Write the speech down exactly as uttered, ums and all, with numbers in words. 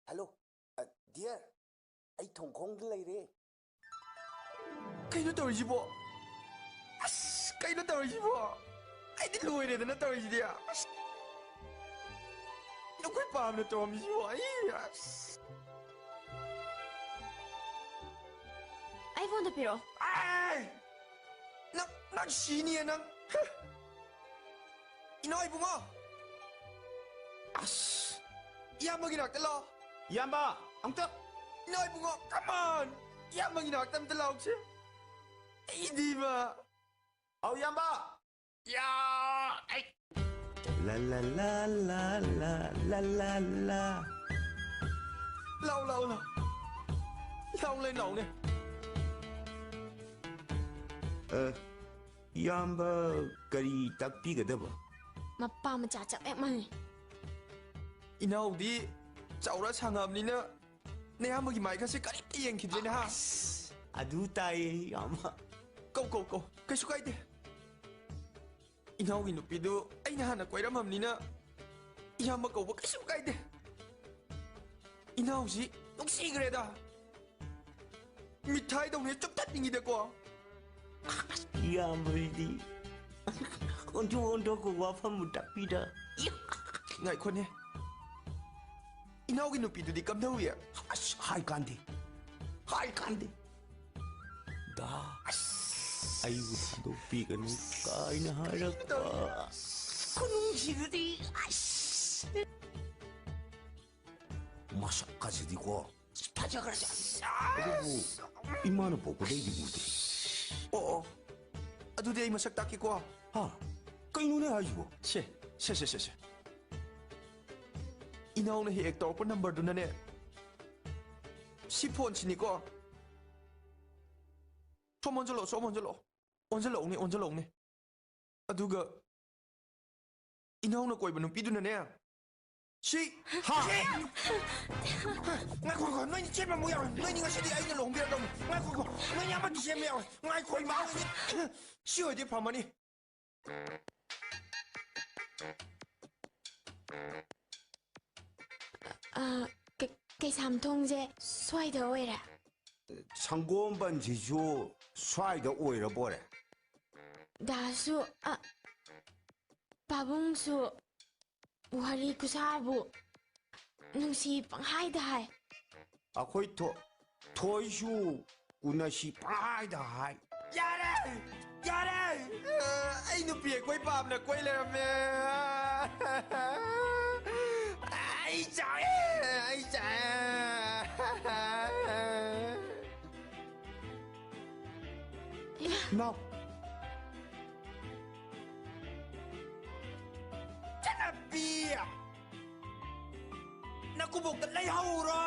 Hello, ꯑ, dear, ꯑꯩ ꯊꯣꯡꯈꯣꯡꯗ ꯂꯩꯔꯦ꯫ ꯀꯩꯅꯣ ꯇꯧꯔꯤꯁꯤꯕꯣ? ꯑꯁ, ꯀꯩꯅꯣ ꯇꯧꯔꯤꯁꯤꯕꯣ? ꯑꯩꯗꯤ ꯂꯣꯏꯔꯦꯗꯅ ꯇꯧꯔꯤꯁꯤꯗꯤ꯫ ꯑꯁ, ꯑꯩꯈꯣꯏ ꯄꯥꯝꯅ ꯇꯧꯔꯝꯃꯤꯁꯤꯕꯣ? ꯑꯩ, ꯑꯁ꯫ ꯑꯩ ꯐꯣꯟꯗꯣ ꯄꯤꯔꯛꯑꯣ꯫ ꯑꯥꯏ! ꯅꯪ, ꯅꯪ ꯁꯤꯅꯤꯌꯦ ꯅꯪ꯫ ꯍ! ꯏꯅꯥꯎ ꯏꯕꯨꯡꯉꯣ! ꯑꯁ! ꯏꯌꯥꯝꯕꯒꯤ ꯅꯥꯛꯇ ꯂꯥꯛꯑꯣ꯫ ꯏꯌꯥꯝꯕ, ꯑꯝꯇ! ꯏꯅꯥꯎ ꯏꯕꯨꯡꯉꯣ, come on! ꯏꯌꯥꯝꯕꯒꯤ ꯅꯥꯛꯇ ꯑꯝꯇ ꯂꯥꯛꯑꯣꯁꯦ꯫ ꯑꯩꯗꯤꯕ꯫ ꯑꯧ, ꯏꯌꯥꯝꯕ! ꯌꯥ! ꯑꯩ! ꯂꯥ, ꯂꯥ, ꯂꯥ, ꯂꯥ, ꯂꯥ, ꯂꯥ, ꯂꯥ, ꯂꯥ꯫ ꯂꯥꯎ, ꯂꯥꯎ, ꯂꯥꯎ꯫ ꯂꯥꯎꯅꯦ, ꯂꯥꯎꯅꯦ꯫ ꯑ, ꯏꯌꯥꯝꯕ ꯀꯔꯤ ꯇꯥꯛꯄꯤꯒꯗꯕ? ꯃꯄꯥ ꯃꯆꯥ ꯆꯞ ꯍꯦꯛ ꯃꯥꯟꯅꯩ꯫ ꯏꯅꯥꯎꯗꯤ ꯆꯥꯎꯔ ꯁꯥꯡꯉꯕꯅꯤꯅ ꯅꯌꯥꯝꯕꯒꯤ ꯃꯥꯏꯒꯁꯦ ꯀꯔꯤꯝꯇ ꯌꯦꯡꯈꯤꯗ꯭ꯔꯦꯅꯦ, ꯍꯥ? ꯑꯁ, ꯑꯗꯨ ꯇꯥꯏꯌꯦ, ꯏꯌꯥꯝꯕ꯫ ꯀꯧ, ꯀꯧ, ꯀꯧ꯫ ꯀꯩꯁꯨ ꯀꯥꯏꯗꯦ꯫ ꯏꯅꯥꯎꯒꯤ ꯅꯨꯄꯤꯗꯨ ꯑꯩꯅ ꯍꯥꯟꯅ ꯀꯣꯏꯔꯝꯃꯕꯅꯤꯅ ꯏꯌꯥꯝꯕ ꯀꯧꯕ ꯀꯩꯁꯨ ꯀꯥꯏꯗꯦ꯫ ꯏꯅꯥꯎꯁꯤ ꯅꯨꯡꯁꯤꯈ꯭ꯔꯦꯗ꯫ ꯃꯤꯊꯥꯏꯗꯧꯅ ꯆꯨꯞꯊꯠꯅꯤꯡꯉꯤꯗꯀꯣ꯫ ꯏꯌꯥꯝꯕꯗꯤ ꯑꯣꯟꯊꯣꯛ ꯑꯣꯟꯊꯣꯛꯄ ꯋꯥꯐꯝꯕꯨ ꯇꯥꯛꯄꯤꯗ꯫ ꯉꯥꯏꯈꯣꯅꯦ꯫ ꯏꯅꯥꯎꯒꯤ ꯅꯨꯄꯤꯗꯨꯗꯤ ꯀꯝꯗꯧꯏ? ꯑꯁ, ꯍꯥꯏ ꯀꯥꯟꯗꯦ꯫ ꯍꯥꯏ ꯀꯥꯟꯗꯦ꯫ ꯗꯥ, ꯑꯁ, ꯑꯩꯕꯨ ꯊꯥꯗꯣꯛꯄꯤꯒꯅꯨ ꯀꯥꯏꯅ ꯍꯥꯏꯔꯛꯄ꯫ ꯈꯨꯅꯨꯡꯁꯤꯗꯨꯗꯤ, ꯑꯁ꯫ ꯃꯁꯛꯀꯁꯤꯗꯤꯀꯣ꯫ ꯐꯖꯈ꯭ꯔꯖꯥꯠꯅꯤ꯫ ꯑꯗꯨꯕꯨ ꯏꯃꯥꯅ ꯄꯣꯛꯄꯗꯩꯗꯤ ꯎꯗꯦ꯫ ꯑꯣ, ꯑꯣ꯫ ꯑꯗꯨꯗꯤ ꯑꯩ ꯃꯁꯛ ꯇꯥꯛꯀꯦꯀꯣ꯫ ꯍꯥ? ꯀꯩꯅꯣꯅꯦ ꯍꯥꯏꯁꯤꯕꯣ? ꯁꯦ, ꯁꯦ, ꯁꯦ, ꯁꯦ, ꯁꯦ꯫ ꯏꯅꯥꯎꯅ ꯍꯦꯛ ꯍꯦꯛ ꯇꯧꯔꯛꯄ ꯅꯝꯕꯔꯗꯨꯅꯅꯦ꯫ ꯁꯤ ꯐꯣꯟꯁꯤꯅꯤꯀꯣ꯫ ꯁꯣꯝ ꯑꯣꯟꯁꯤꯜꯂꯛꯑꯣ, ꯁꯣꯝ ꯑꯣꯟꯁꯤꯜꯂꯛꯑꯣ꯫ ꯑꯣꯟꯁꯤꯜꯂꯛꯎꯅꯦ, ꯑꯣꯟꯁꯤꯜꯂꯛꯎꯅꯦ꯫ ꯑꯗꯨꯒ ꯏꯅꯥꯎꯅ ꯀꯣꯏꯕ ꯅꯨꯄꯤꯗꯨꯅꯅꯦ꯫ ꯁꯤ꯫ ꯍꯥ? ꯁꯤ꯫ ꯉꯥꯏꯈꯣ, ꯉꯥꯏꯈꯣ, ꯅꯣꯏꯅꯤ ꯆꯦꯟꯕ ꯑꯃꯨꯛ ꯌꯥꯔꯣꯏ꯫ ꯅꯣꯏꯅꯤ ꯉꯁꯤꯗꯤ ꯑꯩꯅ ꯂꯨꯍꯣꯡꯕꯤꯔꯗꯧꯅꯤ꯫ ꯉꯥꯏꯈꯣ, ꯉꯥꯏꯈꯣ, ꯅꯣꯏꯅꯤ ꯁꯦꯝꯕ ꯌꯥꯎꯋꯦ꯫ ꯉꯥꯏꯈꯣ, ꯏꯃꯥ꯫ ꯁꯤ ꯑꯣꯏꯗꯤ ꯐꯝꯃꯅꯤ꯫ ꯑ, ꯀꯩ-, ꯀꯩꯁꯥꯝꯊꯣꯡꯁꯦ ꯁ꯭ꯋꯥꯏꯗ ꯑꯣꯏꯔꯦ? ꯁꯪꯒꯣꯝꯕꯟꯁꯤꯁꯨ ꯁ꯭ꯋꯥꯏꯗ ꯑꯣꯏꯔꯕꯣꯔꯦ? ꯗꯥꯁꯨ, ꯑ, ꯄꯥꯕꯨꯡꯁꯨ ꯋꯥꯔꯤ ꯈꯨꯁꯥꯕꯨ ꯅꯨꯡꯁꯤ ꯄꯪꯍꯥꯏꯗ ꯍꯥꯏ꯫ ꯑꯩꯈꯣꯏ ꯊꯣ-, ꯊꯣꯏꯁꯨ ꯎꯅꯁꯤ ꯄꯪꯍꯥꯏꯗ ꯍꯥꯏ꯫ ꯌꯥꯔꯦ! ꯌꯥꯔꯦ! ꯑꯩ ꯅꯨꯄꯤ ꯑꯩꯈꯣꯏ ꯄꯥꯝꯅ ꯀꯣꯏ ꯂꯩꯔꯝꯃꯦ꯫ ꯑꯩ ꯆꯥꯛꯑꯦ! ꯑꯩ ꯆꯥꯛꯑꯦ! ꯏꯃꯥ! ꯅꯥꯎ! ꯆꯠꯅꯕꯤ! ꯅꯀꯨꯕꯣꯛꯇ ꯂꯩꯍꯧꯔꯣ!